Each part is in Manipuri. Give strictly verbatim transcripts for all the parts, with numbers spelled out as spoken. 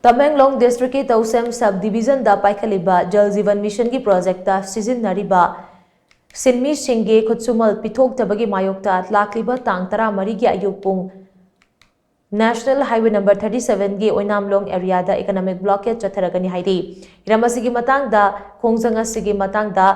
ꯇꯃꯦꯡꯂꯣꯡ ꯗꯤꯁꯇ꯭ꯔꯤꯛꯀꯤ ꯇꯧꯁꯦꯝ ꯁꯕ ꯗꯤꯕꯤꯖꯟꯗ ꯄꯥꯏꯈꯠꯂꯤꯕ ꯖꯜ ꯖꯤꯕꯟ ꯃꯤꯁꯟꯒꯤ ꯄ꯭ꯔꯣꯖꯦꯛꯇ ꯁꯤꯖꯤꯟꯅꯔꯤꯕ ꯁꯤꯟꯃꯤꯁꯤꯡꯒꯤ ꯈꯨꯠꯁꯨꯃꯜ ꯄꯤꯊꯣꯛꯇꯕꯒꯤ ꯃꯥꯌꯣꯛꯇ ꯂꯥꯛꯂꯤꯕ ꯇꯥꯡ ꯇꯔꯥꯃꯔꯤꯒꯤ ꯑꯌꯨꯛ ꯄꯨꯡ ꯅꯦꯁꯅꯦꯜ ꯍꯥꯏꯋꯦ ꯅꯝꯕꯔ ꯊꯥꯔꯇꯤ ꯁꯚꯦꯟꯒꯤ ꯑꯣꯏꯅꯥꯝꯂꯣꯡ ꯑꯦꯔꯤꯌꯥꯗ ꯏꯀꯣꯅꯣꯃꯤꯛ ꯕ꯭ꯂꯣꯀꯦꯠ ꯆꯠꯊꯔꯒꯅꯤ ꯍꯥꯏꯔꯤ꯫ ꯍꯤꯔꯝ ꯑꯁꯤꯒꯤ ꯃꯇꯥꯡꯗ, ꯈꯣꯡꯖꯪ ꯑꯁꯤꯒꯤ ꯃꯇꯥꯡꯗ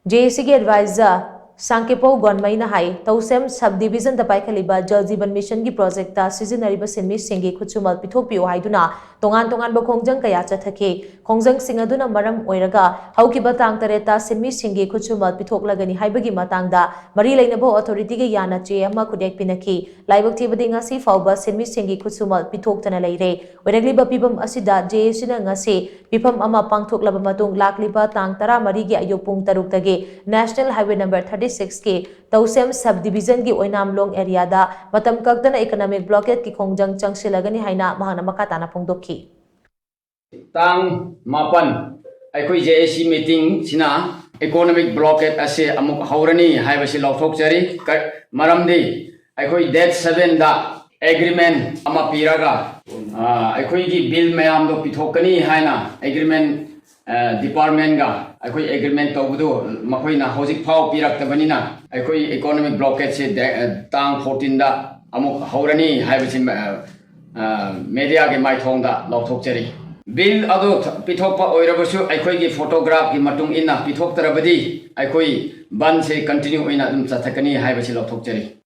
ꯖꯦ ꯑꯦ ꯁꯤꯒꯤ ꯑꯦꯗꯚꯥꯏꯖꯔ ꯁꯥꯡꯀꯦꯄꯧ ꯒꯣꯟꯃꯩꯅ ꯍꯥꯏ, ꯇꯧꯁꯦꯝ ꯁꯕ ꯗꯤꯕꯤꯖꯟꯗ ꯄꯥꯏꯈꯠꯂꯤꯕ ꯖꯜ ꯖꯤꯕꯟ ꯃꯤꯁꯟꯒꯤ ꯄ꯭ꯔꯣꯖꯦꯛꯇ ꯁꯤꯖꯤꯟꯅꯔꯤꯕ ꯁꯤꯟꯃꯤꯁꯤꯡꯒꯤ ꯈꯨꯠꯁꯨꯃꯜ ꯄꯤꯊꯣꯛꯄꯤꯌꯨ ꯍꯥꯏꯗꯨꯅ ꯇꯣꯉꯥꯟ ꯇꯣꯉꯥꯟꯕ ꯈꯣꯡꯖꯪ ꯀꯌꯥ ꯆꯠꯊꯈꯤ꯫ ꯈꯣꯡꯖꯪꯁꯤꯡ ꯑꯗꯨꯅ ꯃꯔꯝ ꯑꯣꯏꯔꯒ ꯍꯧꯈꯤꯕ ꯇꯥꯡ ꯇꯔꯦꯠꯇ ꯁꯤꯟꯃꯤꯁꯤꯡꯒꯤ ꯈꯨꯠꯁꯨꯃꯜ ꯄꯤꯊꯣꯛꯂꯒꯅꯤ ꯍꯥꯏꯕꯒꯤ ꯃꯇꯥꯡꯗ ꯃꯔꯤ ꯂꯩꯅꯕ ꯑꯣꯊꯣꯔꯤꯇꯤꯒ ꯌꯥꯅ ꯆꯦ ꯑꯃ ꯈꯨꯠꯌꯦꯛ ꯄꯤꯅꯈꯤ꯫ ꯂꯥꯏꯕꯛ ꯊꯤꯕꯗꯤ, ꯉꯁꯤ ꯐꯥꯎꯕ ꯁꯤꯟꯃꯤꯁꯤꯡꯒꯤ ꯈꯨꯠꯁꯨꯃꯜ ꯄꯤꯊꯣꯛꯇꯅ ꯂꯩꯔꯦ꯫ ꯑꯣꯏꯔꯛꯂꯤꯕ ꯐꯤꯕꯝ ꯑꯁꯤꯗ ꯖꯦ ꯑꯦ ꯁꯤꯅ ꯉꯁꯤ ꯃꯤꯐꯝ ꯑꯃ ꯄꯥꯡꯊꯣꯛꯂꯕ ꯃꯇꯨꯡ, ꯂꯥꯛꯂꯤꯕ ꯇꯥꯡ ꯇꯔꯥꯃꯔꯤꯒꯤ ꯑꯌꯨꯛ ꯄꯨꯡ ꯇꯔꯨꯛꯇꯒꯤ ꯅꯦꯁꯅꯦꯜ ꯍꯥꯏꯋꯦ ꯅꯝꯕꯔ ꯊꯥꯔꯇꯤ ꯁꯤꯛꯁꯀꯤ ꯇꯧꯁꯦꯝ ꯁꯕ ꯗꯤꯕꯤꯖꯟꯒꯤ ꯑꯣꯏꯅꯥꯝꯂꯣꯡ ꯑꯦꯔꯤꯌꯥꯗ ꯃꯇꯝ ꯀꯛꯇꯅ ꯏꯀꯣꯅꯣꯃꯤꯛ ꯕ꯭ꯂꯣꯀꯦꯠꯀꯤ ꯈꯣꯡꯖꯪ ꯆꯪꯁꯤꯜꯂꯒꯅꯤ ꯍꯥꯏꯅ ꯃꯍꯥꯛꯅ ꯃꯈꯥ ꯇꯥꯅ ꯐꯣꯡꯗꯣꯛꯈꯤ꯫ ꯇꯥꯡ ꯃꯥꯄꯟ ꯑꯩꯈꯣꯏ ꯖꯦ ꯑꯦ ꯁꯤ ꯃꯤꯇꯤꯡꯁꯤꯅ ꯏꯀꯣꯅꯣꯃꯤꯛ ꯕ꯭ꯂꯣꯀꯦꯠ ꯑꯁꯤ ꯑꯃꯨꯛ ꯍꯧꯔꯅꯤ ꯍꯥꯏꯕꯁꯤ ꯂꯥꯎꯊꯣꯛꯆꯔꯤ꯫ ꯀ-, ꯃꯔꯝꯗꯤ ꯑꯩꯈꯣꯏ ꯗꯦꯠ ꯁꯚꯦꯟꯗ ꯑꯦꯒ꯭ꯔꯤꯃꯦꯟ ꯑꯃ ꯄꯤꯔꯒ, ꯑ, ꯑꯩꯈꯣꯏꯒꯤ ꯕꯤꯜ ꯃꯌꯥꯝꯗꯣ ꯄꯤꯊꯣꯛꯀꯅꯤ ꯍꯥꯏꯅ ꯑꯦꯒ꯭ꯔꯤꯃꯦꯟ, ꯑ, ꯗꯤꯄꯥꯔꯠꯃꯦꯟꯒ ꯑꯩꯈꯣꯏ ꯑꯦꯒ꯭ꯔꯤꯃꯦꯟ ꯇꯧꯕꯗꯨ ꯃꯈꯣꯏꯅ ꯍꯧꯖꯤꯛ ꯐꯥꯎ ꯄꯤꯔꯛꯇꯕꯅꯤꯅ, ꯑꯩꯈꯣꯏ ꯏꯀꯣꯅꯣꯃꯤꯛ ꯕ꯭ꯂꯣꯀꯦꯠꯁꯤ ꯗꯦ-, ꯑ, ꯇꯥꯡ ꯐꯣꯔꯇꯤꯟꯗ ꯑꯃꯨꯛ ꯍꯧꯔꯅꯤ ꯍꯥꯏꯕꯁꯤ, ꯑ, ꯑ, ꯃꯦꯗꯤꯌꯥꯒꯤ ꯃꯥꯏꯊꯣꯡꯗ ꯂꯥꯎꯊꯣꯛꯆꯔꯤ꯫ ꯕꯤꯜ ꯑꯗꯨ ꯊ-, ꯄꯤꯊꯣꯛꯄ ꯑꯣꯏꯔꯕꯁꯨ, ꯑꯩꯈꯣꯏꯒꯤ ꯐꯣꯇꯣꯒ꯭ꯔꯥꯐꯀꯤ ꯃꯇꯨꯡ ꯏꯟꯅ ꯄꯤꯊꯣꯛꯇ꯭ꯔꯕꯗꯤ, ꯑꯩꯈꯣꯏ ꯕꯟꯁꯦ ꯀꯟꯇꯤꯅ꯭ꯌꯨ ꯑꯣꯏꯅ ꯑꯗꯨꯝ ꯆꯠꯊꯀꯅꯤ ꯍꯥꯏꯕꯁꯤ ꯂꯥꯎꯊꯣꯛꯆꯔꯤ꯫